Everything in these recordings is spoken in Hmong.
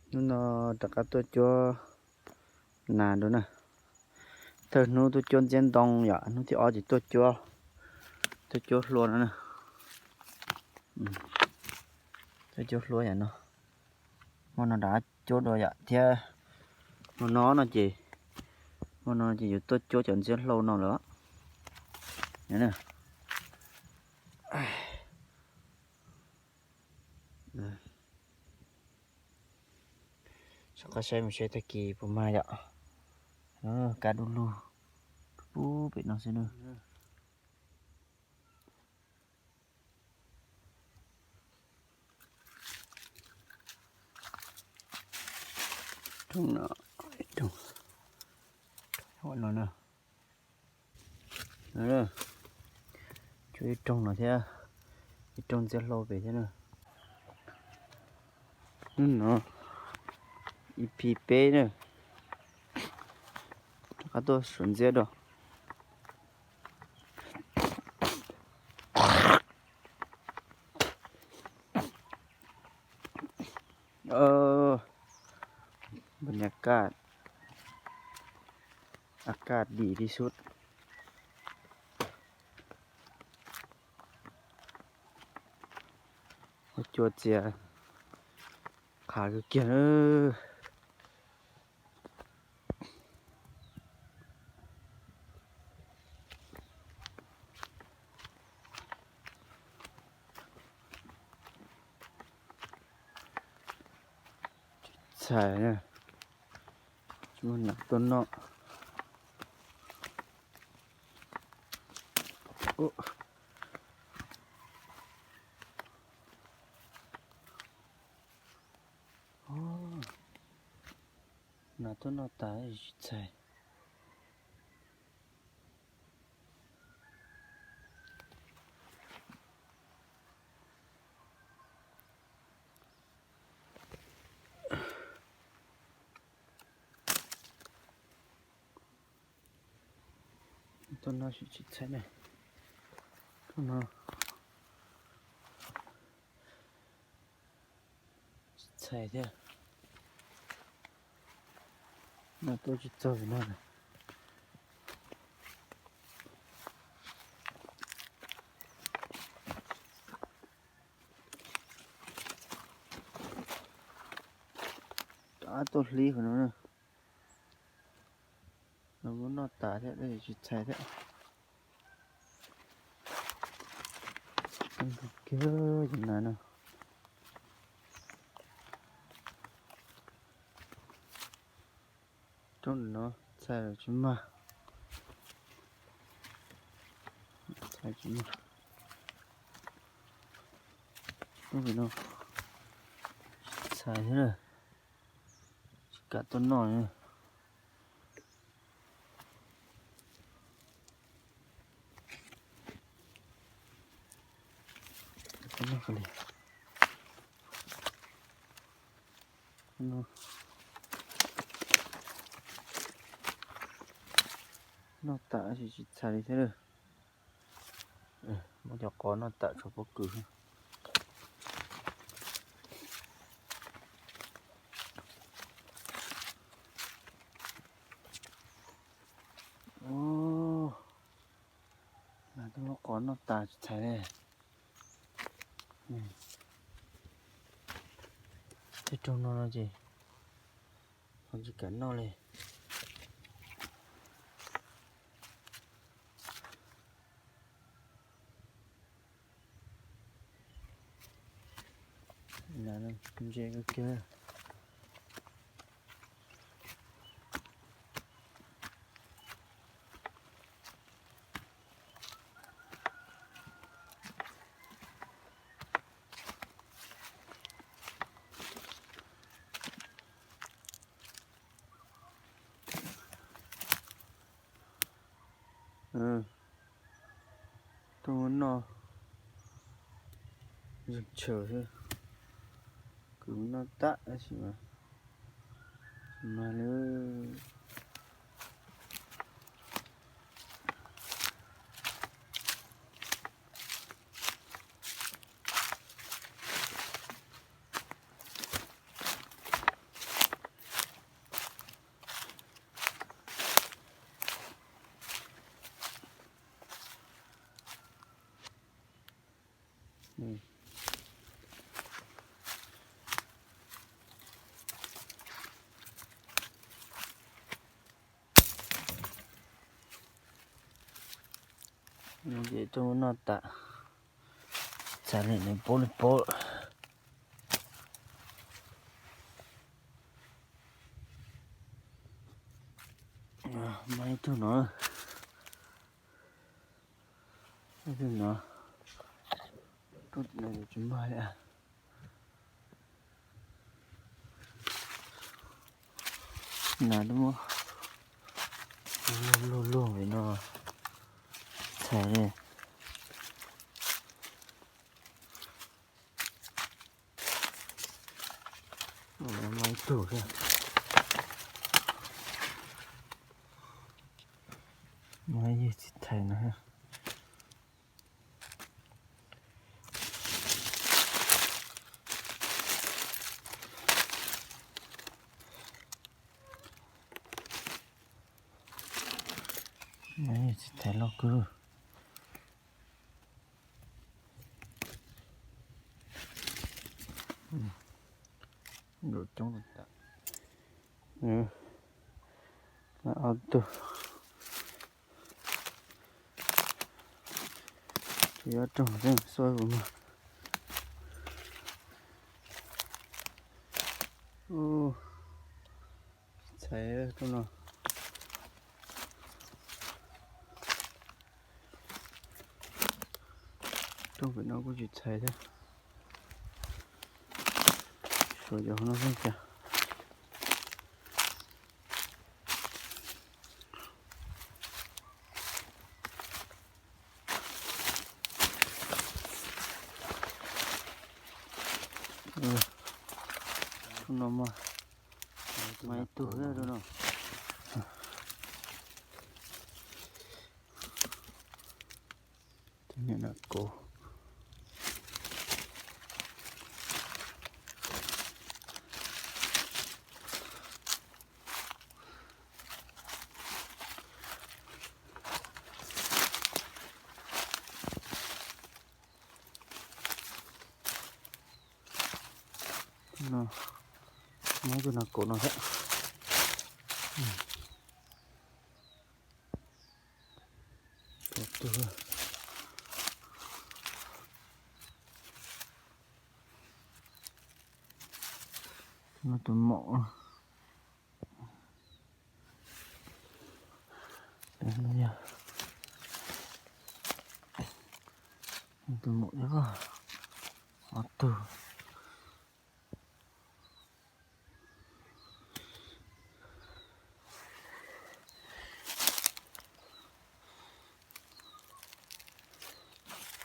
Hnub no rov qab tuaj cuab nas dua na. Thawj hnub tuaj cuab ntxiab ntoo yom, hnub thib ob ces tuaj cuab, tuaj cuab hlua no na. Tuaj cuab hlua yom no. Hmo no rov qab cuab dua yom thiab. Hmo no no ces, hmo no ces yuav tuaj cuab cov ntxiab hlau no lawm. Soj qab saib mus seb tag kis puas mag yom. Kab du lug pub pem no xwb na. Rooj no, rooj no na. Tshuav ib rooj no thiab, ib rooj ntxiab hlau pem thiab na. Hnub no E P peb na, rov qab tuaj suav ntxiab dua. Buen, a kaj, a kaj dim li sub. Ua cua txias qhav kawg kiag na. Tsis txhais na, tsis muaj nas tuaj noj. Nas tuaj noj tas tsis txhais. Tuaj no tsis txhais na. Tuaj no tsis txhais thiab. No tuaj tsis txog no. Rov qab tuaj hlib qhov no na. Los muab noj tas thiab tab sis tsis txhais thiab. Kiag cov nas no. Roob no txhais los tsis mag. Txhais tsis mag. Roob no txhais thiab na. Tsis kam tuaj noj li. Noj tas tsis txhais li thiab lawm. Muab cov qos noj tas tshuav pob kws. Ub, nas tuaj muab qos noj tas tsis txhais li. Tej rooj no no ces ho tsis kam noj li. Nas ntse kawg kiag. Tuaj noj zeeg tshaws xwb, kwv noj tag tab sis mas tsis mag li. Ces tuaj muab noj tas, txhais li nws paub li paub. Mas ib tug no, ib tug no, tsis mag li. Nas luj luj li no, txhais li. Mas ib tug thiab. Mas yog tsis thaiv no. Tsis thaiv loj kawg. Coob, ob tug. Ces ob rooj xwb xua ua mas. Txhais rooj no. Rooj pem no kuj tsis txhais thiab. Suav cov no xwb cas. No mas, mas ib tug thiab no. Tus niam nas kaus. No, muab tus nas kaus no thiab. No tus maum. Tus maum, ob tug.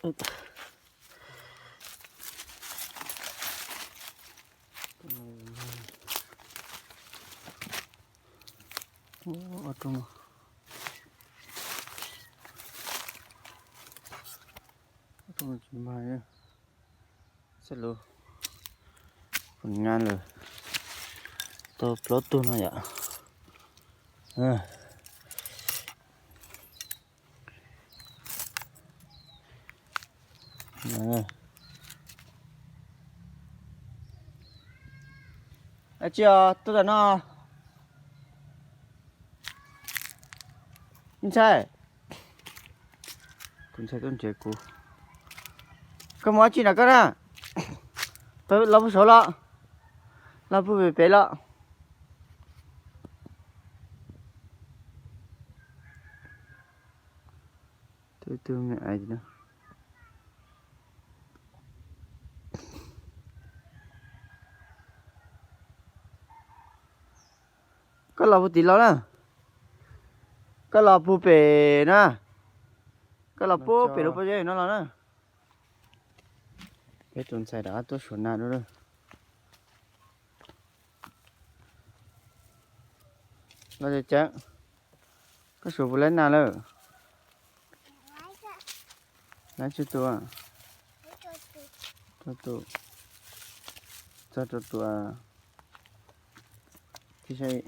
Ob rooj, ob rooj tsis mag. Xab lus pus nqa lawm, tau plaub tug no yom. Tsis os, tuaj tam no. Ntxhais, tus ntxhais tuaj nrhiav kuv. Koj mus dab tsi na koj na? Los puag saud los, los puag pem pem los. Koj los puag tid los na. Koj los puag pem na. Koj los puag pem lub pob zeb no los na. Peb tus ntxhais rov qab tuaj suav nas dua. Los Ceev, koj suav puas laib nas lawm? Laib tsawg tus? Rau tus, txog rau tus, tib saib.